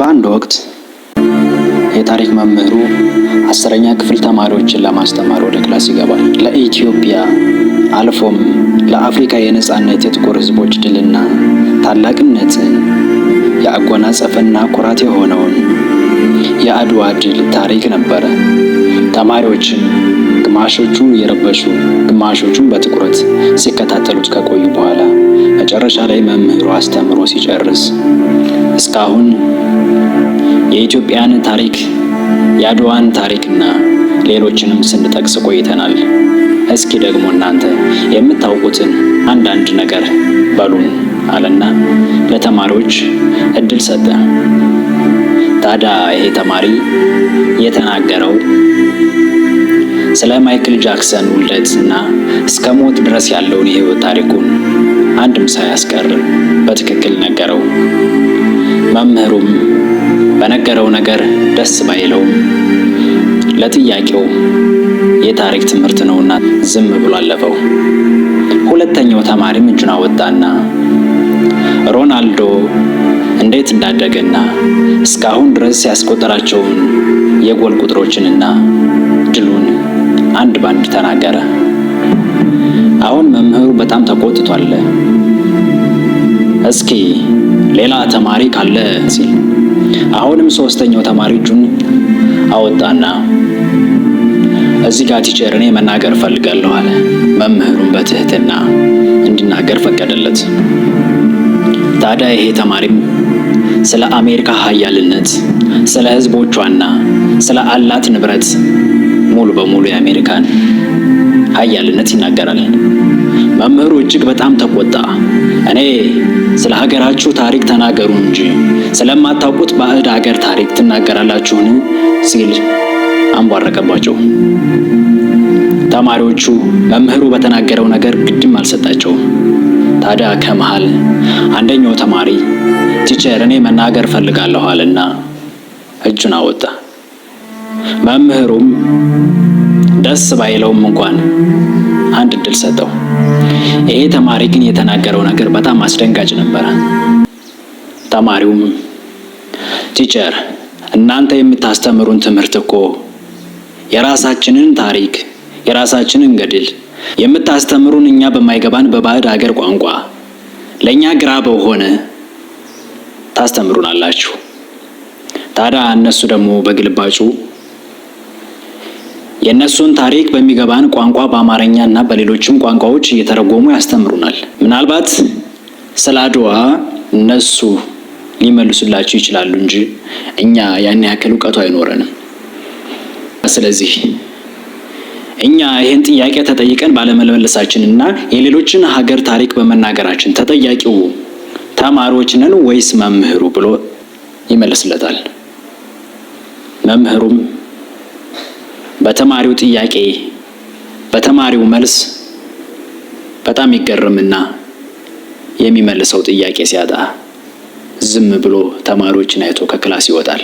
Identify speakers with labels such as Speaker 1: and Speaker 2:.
Speaker 1: በአንድ ወቅት የታሪክ መምህሩ 10ኛ ክፍል ተማሪዎችን ለማስተማር ወደ class ይገባል። ለኢትዮጵያ አልፎም ለአፍሪካ የነጻነት፣ የጥቁር ሕዝቦች ድልና ታላቅነትን ያጎናጸፈና ኩራት የሆነውን የአድዋ ድል ታሪክ ነበረ። ተማሪዎችም ግማሾቹ እየረበሹ ግማሾቹም በትኩረት ሲከታተሉት ከቆዩ በኋላ መጨረሻ ላይ መምህሩ አስተምሮ ሲጨርስ እስካሁን የኢትዮጵያን ታሪክ፣ የአድዋን ታሪክና ሌሎችንም ስንጠቅስ ቆይተናል። እስኪ ደግሞ እናንተ የምታውቁትን አንዳንድ ነገር በሉን አለና ለተማሪዎች እድል ሰጠ። ታዲያ ይሄ ተማሪ የተናገረው ስለ ማይክል ጃክሰን ውልደት እና እስከ ሞት ድረስ ያለውን የህይወት ታሪኩን አንድም ሳያስቀር በትክክል ነገረው። መምህሩም በነገረው ነገር ደስ ባይለውም ለጥያቄው የታሪክ ትምህርት ነውና ዝም ብሎ አለፈው። ሁለተኛው ተማሪም እጁን አወጣና ሮናልዶ እንዴት እንዳደገና እስካሁን ድረስ ያስቆጠራቸውን የጎል ቁጥሮችንና ድሉን አንድ ባንድ ተናገረ። አሁን መምህሩ በጣም ተቆጥቷል። እስኪ ሌላ ተማሪ ካለ ሲል አሁንም ሶስተኛው ተማሪ እጁን አወጣና እዚህ ጋር teacher፣ እኔ መናገር እፈልጋለሁ አለ። መምህሩን በትህትና እንዲናገር ፈቀደለት። ታዲያ ይሄ ተማሪም ስለ አሜሪካ ሀያልነት፣ ስለ ሕዝቦቿና ስለ አላት ንብረት ሙሉ በሙሉ የአሜሪካን ሀያልነት ይናገራል። መምህሩ እጅግ በጣም ተቆጣ። እኔ ስለ ሀገራችሁ ታሪክ ተናገሩ እንጂ ስለማታውቁት ባዕድ ሀገር ታሪክ ትናገራላችሁን? ሲል አንቧረቀባቸው። ተማሪዎቹ መምህሩ በተናገረው ነገር ግድም አልሰጣቸውም። ታዲያ ከመሃል አንደኛው ተማሪ teacher፣ እኔ መናገር ፈልጋለሁ አለና እጁን አወጣ። መምህሩም ደስ ባይለውም እንኳን አንድ እድል ሰጠው። ይሄ ተማሪ ግን የተናገረው ነገር በጣም አስደንጋጭ ነበረ። ተማሪውም teacher፣ እናንተ የምታስተምሩን ትምህርት እኮ የራሳችንን ታሪክ፣ የራሳችንን ገድል የምታስተምሩን እኛ በማይገባን በባዕድ አገር ቋንቋ፣ ለእኛ ግራ በሆነ ታስተምሩናላችሁ። ታዲያ እነሱ ደግሞ በግልባጩ የእነሱን ታሪክ በሚገባን ቋንቋ በአማርኛ እና በሌሎችም ቋንቋዎች እየተረጎሙ ያስተምሩናል። ምናልባት ስለ አድዋ እነሱ ሊመልሱላችሁ ይችላሉ እንጂ እኛ ያን ያክል እውቀቱ አይኖረንም። ስለዚህ እኛ ይህን ጥያቄ ተጠይቀን ባለመመለሳችን እና የሌሎችን ሀገር ታሪክ በመናገራችን ተጠያቂው ተማሪዎች ነን ወይስ መምህሩ ብሎ ይመልስለታል። መምህሩም በተማሪው ጥያቄ፣ በተማሪው መልስ በጣም ይገርምና የሚመልሰው ጥያቄ ሲያጣ ዝም ብሎ ተማሪዎችን አይቶ ከ class ይወጣል።